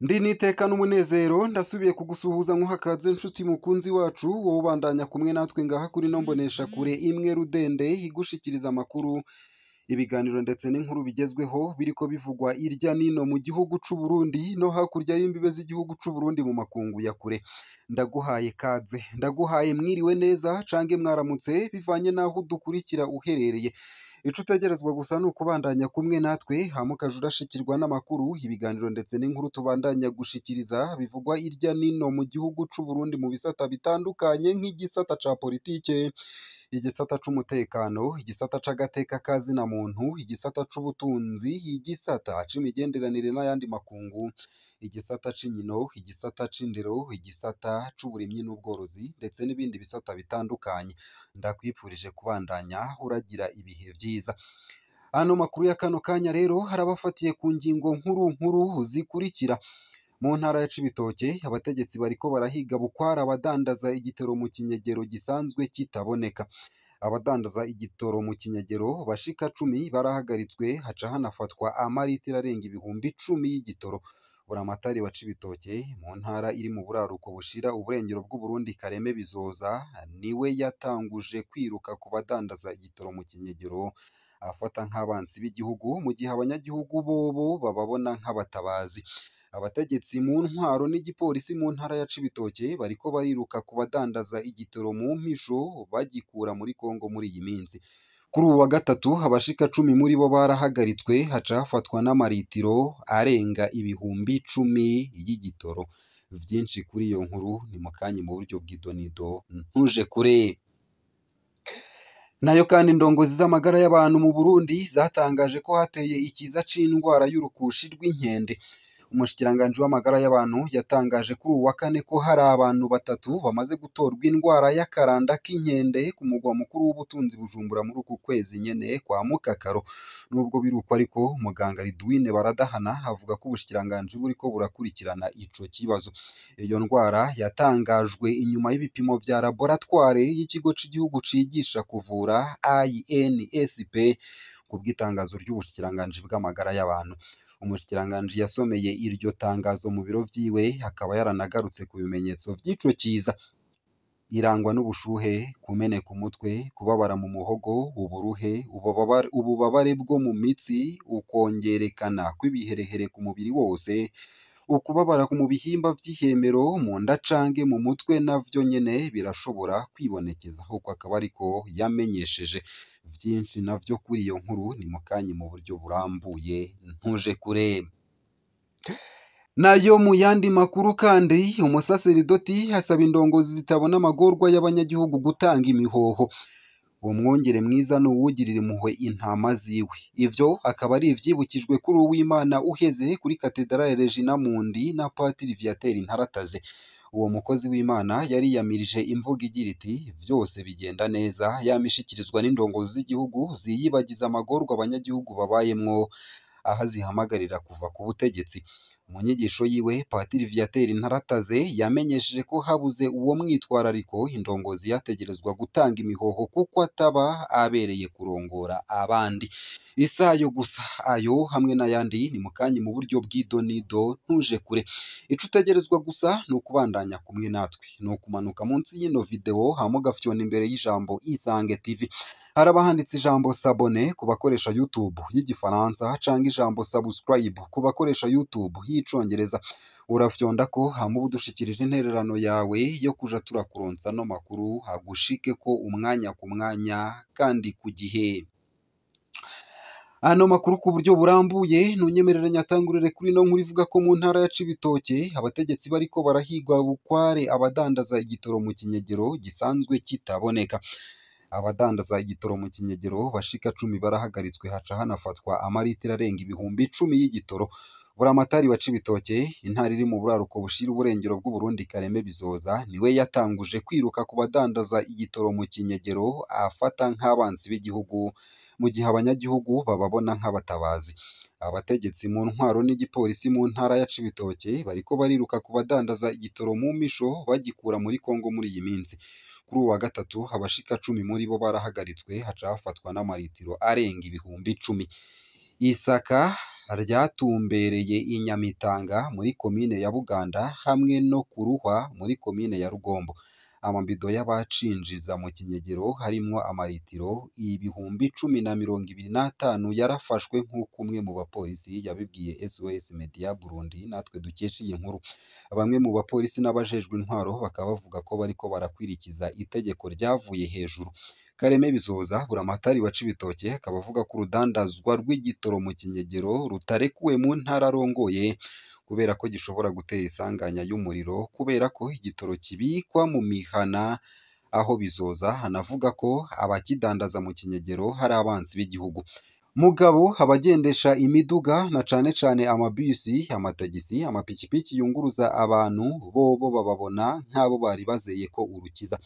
Ndi niteka n'umunezero ndasubiye kugusuhuza nkuhakaze nshuti mukunzi wacu, wowe ubandanya kumwe natwe ngaha kuri no mbonesha kure imwe rudende igushikiriza amakuru, ibiganiro ndetse n'inkuru bigezweho biriko bivugwa irya nino mu gihugu c'u Burundi no hakurya y'imbibe z'igihugu c'u Burundi mu makungu ya kure. Ndaguhaye kaze, ndaguhaye mwiriwe neza cange mwaramutse bivanye n'aho udukurikira uherereye. Ico utegerezwa gusa ni ukubandanya kumwe natwe hama ukaja urashikirwa n'amakuru, ibiganiro ndetse n'inkuru tubandanya gushikiriza bivugwa irya nino mu gihugu c'u Burundi mu bisata bitandukanye nk'igisata ca politike, igisata c'umutekano, igisata c'agateka ka zina muntu, igisata c'ubutunzi, igisata c'imigenderanire n'ayandi makungu, igisata c'inkino, igisata c'indero, igisata c'uburimyi n'ubworozi ndetse n'ibindi bisata bitandukanye. Ndakwifurije kubandanya uragira ibihe vyiza. Ano makuru ya kano kanya rero harabafatiye ku ngingo nkuru nkuru zikurikira. Mu ntara ya Cibitoke abategetsi bariko barahiga bukwara abadandaza igitoro mu kinyegero gisanzwe kitaboneka. Abadandaza igitoro mu kinyegero bashika 10 barahagaritswe, haca hanafatwa amaritiro arenga 10,000 y'igitoro. Buramatari wa Cibitoke mu ntara iri mu buraruko bushira uburengero bw'Uburundi Kareme Bizoza niwe yatanguje kwiruka ku badandaza igitoro mu kinyegero afata nk'abansi b'igihugu, mu gihe abanyagihugu bobo bababona nk'abatabazi. Abategetsi mu ntwaro n'igipolisi mu ntara ya Cibitoke bariko bariruka ku badandaza igitoro mu mpisho bagikura muri Kongo muri iyi minsi. Kuri uwu wa gatatu abashika 10 muri bo barahagaritswe, haca hafatwa n'amaritiro arenga 10,000 y'igitoro. Vyinshi kuri iyo nkuru ni mukanya mu buryo bw'idonido, ntuje kure. Nayo kandi indongozi z'amagara y'abantu mu Burundi zatangaje ko hateye ikiza c'indwara y'urukushi rw'inkende. Umushikiranganji w'amagara y'abantu yatangaje kuri uwu wa kane ko hari abantu batatu bamaze gutorwa indwara y'akaranda k'inkende ku mugwa mukuru w'ubutunzi Bujumbura muri uku kwezi nyene kwa Mukakaro. Nubwo biri uko ariko, muganga Ridwine Baradahana avuga ko ubushikiranganji buriko burakurikirana ico kibazo. Iyo ndwara yatangajwe inyuma y'ibipimo vya laboratware y'ikigo c'igihugu cigisha kuvura INSP kubw'itangazo ry'ubushikiranganji bw'amagara y'abantu. Umushikiranganji yasomeye iryo tangazo mu biro vyiwe, akaba yaranagarutse ku bimenyetso vy'ico kiza. Irangwa n'ubushuhe, kumeneka umutwe, kubabara mu muhogo, uburuhe, ububabare bwo mu mitsi, ukongerekana kw'ibiherehere ku mubiri wose, ukubabara mu bihimba vy'ihemero, mu nda canke mu mutwe navyo nyene birashobora kwibonekeza. Uko akaba ariko yamenyesheje. Vyinshi navyo kuri iyo nkuru ni mukanya mu buryo burambuye, ntuje kure. Nayo mu yandi makuru kandi, umusaseridoti asaba indongozi zitabona amagorwa y'abanyagihugu gutanga imihoho. Umwungere mwiza ni uwugirira impuhwe intama ziwe. Ivyo akaba ari ivyibukijwe kuri Uwimana uheze kuri Katedrale Regina Mundi na Patiri Viateur Ntarataze. Uwo mukozi w'Imana yariyamirije imvugo igira iti vyose bigenda neza, yamishikirizwa n'indongozi z'igihugu ziyibagiza amagorwa abanyagihugu babayemwo, aho azihamagarira kuva ku butegetsi. Mu nyigisho yiwe, Patiri Viateur Ntarataze yamenyesheje ko habuze uwo mwitwarariko indongozi yategerezwa gutanga imihoho kuko ataba abereye kurongora abandi. Isayo gusa ayo hamwe n'ayandi ni mukanya mu buryo bw'idonido, ntuje kure. Ico utegerezwa gusa ni ukubandanya kumwe natwe, ni ukumanuka munsi y'ino video hama ugafyona imbere y'ijambo Isange TV. Haraba handitse ijambo s'abonner ku bakoresha YouTube y'igifaransa canke ijambo subscribe ku bakoresha YouTube y'icongereza. Urafyonda ko hama uba udushikirije intererano yawe yo kuja turakuronsa no makuru agushike ko umwanya ku mwanya kandi ku gihe. Ano makuru ku buryo burambuye ntunyemerere nyatangurire kuri no nkuru ivuga ko mu ntara ya Cibitoke abategetsi bariko barahigwa bukware abadandaza igitoro mu kinyegero gisanzwe kitaboneka. Abadandaza igitoro mu kinyegero bashika 10 barahagaritswe, haca hanafatwa amaritiro arenga 10,000 y'igitoro. Buramatari wa Cibitoke, intara iri mu buraruko bushira uburengero bw'Uburundi Kareme Bizoza, niwe yatanguje kwiruka ku badandaza igitoro mu kinyegero afata nk'abansi b'igihugu, mu gihe abanyagihugu bababona nk'abatabazi. Abategetsi mu ntwaro n'igipolisi mu ntara ya Cibitoke bariko bariruka ku badandaza igitoro mu mpisho bagikura muri Kongo muri iyi minsi. Kuri uwa gatatu abashika 10 muri bo barahagaritswe, haca hafatwa n'amaritiro arenga 10,000. Isaka ryatumbereye i Nyamitanga muri komine ya Buganda hamwe no ku Ruhwa muri komine ya Rugombo. Amabido y'abacinjiza mu kinyegero harimwo amaritiro 10,025 yarafashwe nk'uko umwe mu bapolisi yabibwiye SOS Media Burundi natwe dukesha iyi nkuru. Bamwe mu bapolisi n'abajejwe intwaro bakaba bavuga ko bariko barakwirikiza itegeko ryavuye hejuru. Kareme Bizoza buramatari wa Cibitoke akaba avuga ko urudandazwa rw'igitoro mu kinyegero rutarekuwe mu ntara arongoye kubera ko gishobora gutera isanganya y'umuriro, kubera ko igitoro kibikwa mu mihana. Aho Bizoza anavuga ko abakidandaza mu kinyegero hari abansi b'igihugu. Mugabo abagendesha imiduga na cane cane amabisi, amatagisi, amapikipiki yunguruza abantu bobo bababona nk'abo bari bazeye ko urukiza.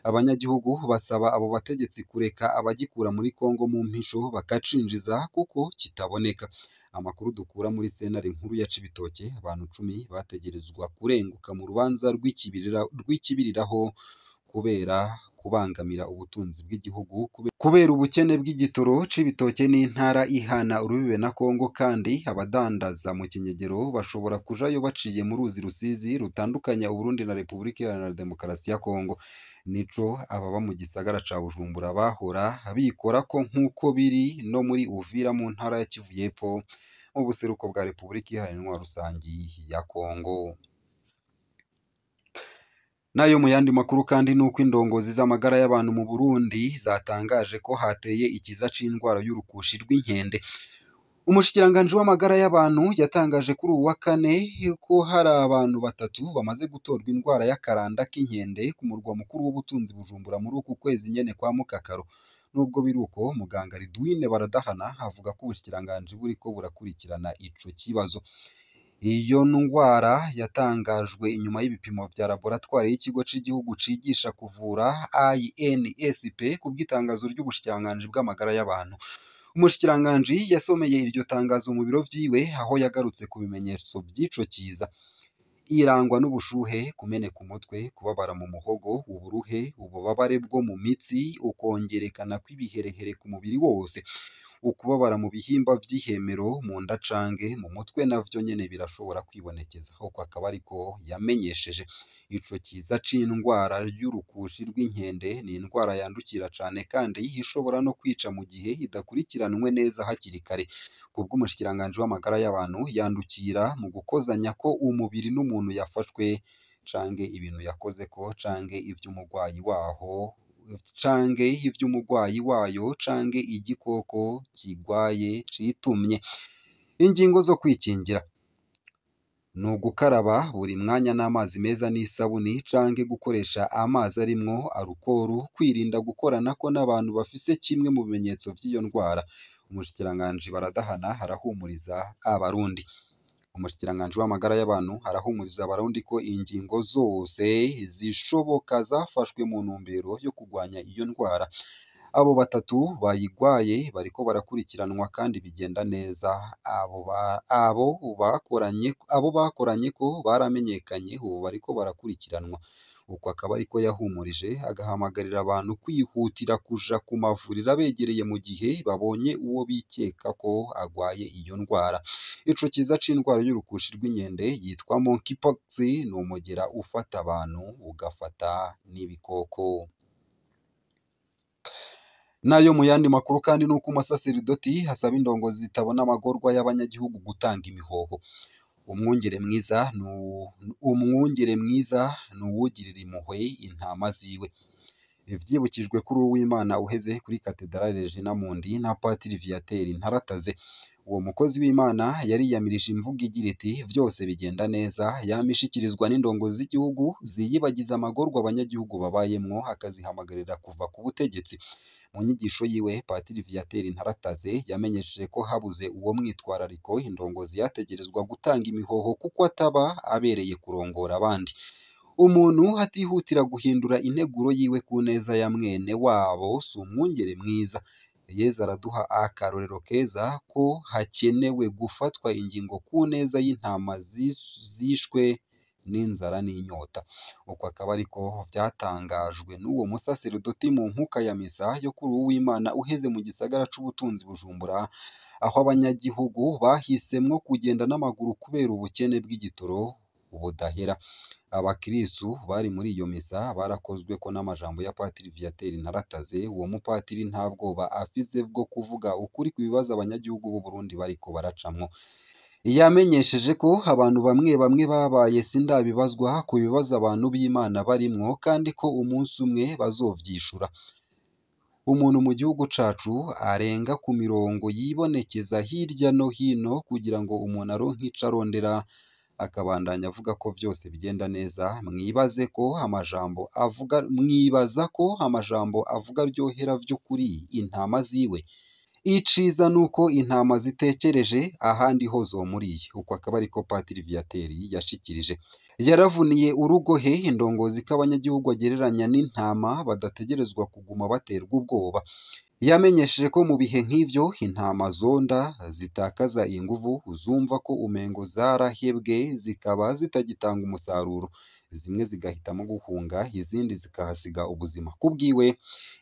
Abanyagihugu basaba abo bategetsi kureka abagikura muri Kongo mu mpisho bakacinjiza kuko kitaboneka. Amakuru dukura muri sentare nkuru ya Cibitoke, abantu 10 bategerezwa kurenguka mu rubanza rw'ikibiriraho kubera kubangamira ubutunzi bw'igihugu kubera ubukene bw'igitoro. Cibitoke n'intara ihana urubibe na Kongo, kandi abadandaza mu kinyegero bashobora kujayo baciye mu ruzi Rusizi rutandukanya Uburundi na Repubulika Iharanira Demokarasi ya Kongo. Nico ababa mu gisagara ca Bujumbura bahora bikora ko nk'uko biri no muri Uvira mu ntara ya Kivu y'Epfo mu buseruko bwa Repubulika Iharanira Intwaro Rusangi ya Kongo. Nayo mu yandi makuru kandi nuko indongozi z'amagara y'abantu mu Burundi zatangaje ko hateye ikiza c'indwara y'urukushi rw'inkende. Umushikiranganji w'amagara y'abantu yatangaje kuri uwu wa kane ko hari abantu 3 bamaze gutorwa indwara y'akaranda k'inkende ku murwa mukuru w'ubutunzi Bujumbura muri uku kwezi nyene kwa Mukakaro. Nubwo biri uko, muganga Ridwine Baradahana avuga ko ubushikiranganji buriko burakurikirana ico kibazo. Iyo ndwara yatangajwe inyuma y'ibipimo vya laboratwari y'ikigo c'igihugu cigisha kuvura INSP kubw'itangazo ry'ubushikiranganji bw'amagara y'abantu. Umushikiranganji yasomeye iryo tangazo mu biro vyiwe aho yagarutse ku bimenyetso vy'ico kiza. Irangwa n'ubushuhe, kumeneka umutwe, kubabara mu muhogo, uburuhe, ububabare bwo mu mitsi, ukongerekana kw'ibiherehere ku mubiri wose, ukubabara mu bihimba vy'ihemero, mu nda canke mu mutwe navyo nyene birashobora kwibonekeza. Uko akaba ariko yamenyesheje. Ico kiza c'indwara y'urukushi rw'inkende ni indwara yandukira cane kandi ishobora no kwica mu gihe idakurikiranwe neza hakiri kare. Kubw'umushikiranganji w'amagara y'abantu, yandukira mu gukozanya ko umubiri n'umuntu yafashwe canke ibintu yakozeko canke ivy'umurwayi waho canke ivy'umurwayi wayo canke igikoko kigwaye citumye. Ingingo zo kwikingira ni ugukaraba buri mwanya n'amazi meza n'isabuni canke gukoresha amazi arimwo arukoru, kwirinda gukoranako n'abantu bafise kimwe mu bimenyetso vy'iyo ndwara. Umushikiranganji Baradahana arahumuriza abarundi. Umushikiranganji w'amagara y'abantu arahumuriza abarundi ko ingingo zose zishoboka zafashwe mu ntumbero yo kurwanya iyo ndwara. Abo 3 bayigwaye bariko barakurikiranwa kandi bigenda neza. Abo bakoranye ko baramenyekanye ubu bariko barakurikiranwa. Uko akaba ariko yahumurije, agahamagarira abantu kwihutira kuja ku mavuriro abegereye mu gihe babonye uwo bikeka ko agwaye iyo ndwara. Ico kiza c'indwara y'urukushi rw'inkende yitwa monkeypox ni umugera ufata abantu ugafata n'ibikoko. Nayo mu yandi makuru kandi nuko umusaseridoti asaba indongozi zitabona amagorwa y'abanyagihugu gutanga imihoho. Umwungere mwiza ni uwugirira impuhwe intama ziwe. Ivyibukijwe kuri Uwimana uheze kuri Katedrale Regina Mundi na Patiri Viateur Ntarataze. Uwo mukozi w'Imana yariyamirije imvugo igira iti vyose bigenda neza, yamishikirizwa n'indongozi z'igihugu ziyibagiza amagorwa abanyagihugu babayemwo, akazihamagarira kuva ku butegetsi. Mu nyigisho yiwe, Patiri Viateur Ntarataze yamenyesheje ko habuze uwo mwitwarariko indongozi yategerezwa gutanga imihoho kuko ataba abereye kurongora abandi. Umuntu atihutira guhindura integuro yiwe ku neza ya mwene wabo si umwungere mwiza. Yezu araduha akarorero keza ko hakenewe gufatwa ingingo ku neza y'intama zishwe n'inzara n'inyota. Uko akaba ariko vyatangajwe n'uwo musaseredoti mu nkuka ya misa yo kuri uw'Imana uheze mu gisagara c'ubutunzi Bujumbura, aho abanyagihugu bahisemwo kugenda n'amaguru kubera ubukene bw'igitoro budahera. Abakirisu bari muri iyo misa barakozweko n'amajambo ya Patiri Viateur Ntarataze. Uwo mupatiri nta bwoba afise bwo kuvuga ukuri ku bibazo abanyagihugu b'u Burundi bariko baracamwo. Yamenyesheje ko abantu bamwe bamwe babaye sindabibazwa ku bibazo abantu b'Imana barimwo, kandi ko umunsi umwe bazovyishura. Umuntu mu gihugu cacu arenga ku mirongo yibonekeza hirya no hino kugira ngo umuntu aronke ico arondera, akabandanya avuga ko vyose bigenda neza. Mwibaze ko amajambo avuga, mwibaza ko amajambo avuga aryohera vy'ukuri intama ziwe? Iciza nuko intama zitekereje ahandi ho zomuriye. Uko akaba ariko Patiri Viateur yashikirije. Yaravuniye urugohe indongozi ko abanyagihugu agereranya n'intama badategerezwa kuguma baterwa ubwoba. Yamenyesheje ko mu bihe nk'ivyo intama zonda zitakaza inguvu, zumva ko umengo zarahebwe, zikaba zitagitanga umusaruro, zimwe zigahitamo guhunga, izindi zikahasiga ubuzima. Kubwiwe,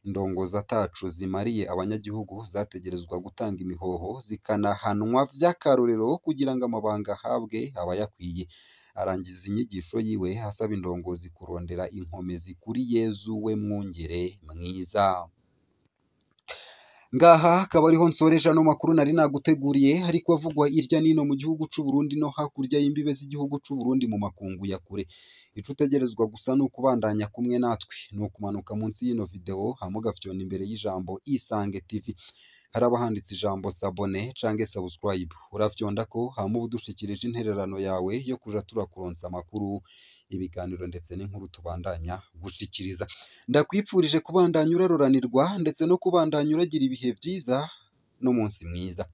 indongozi ataco zimariye abanyagihugu zategerezwa gutanga imihoho, zikanahanwa vy'akarorero kugira ngo amabanga ahabwe abayakwiye. Arangiza inyigisho yiwe asaba indongozi kurondera inkomezi kuri Yezu we mwungere mwiza. Ngaha akaba ariho nsoreje ano makuru nari naguteguriye, ariko avugwa irya nino mu gihugu c'u Burundi no hakurya y'imbibe z'igihugu c'u Burundi mu makungu ya kure. Ico utegerezwa gusa ni ukubandanya kumwe natwe, ni ukumanuka munsi y'ino video hama ugafyona imbere y'ijambo Isange TV. Haraba handitse ijambo sabone canke subscribe, urafyondako hama uba udushikirije intererano yawe yo kuja turakuronsa amakuru, ibiganiro ndetse n'inkuru tubandanya gushikiriza. Ndakwipfurije kubandanya uraroranirwa ndetse no kubandanya uragira ibihe vyiza n'umunsi mwiza.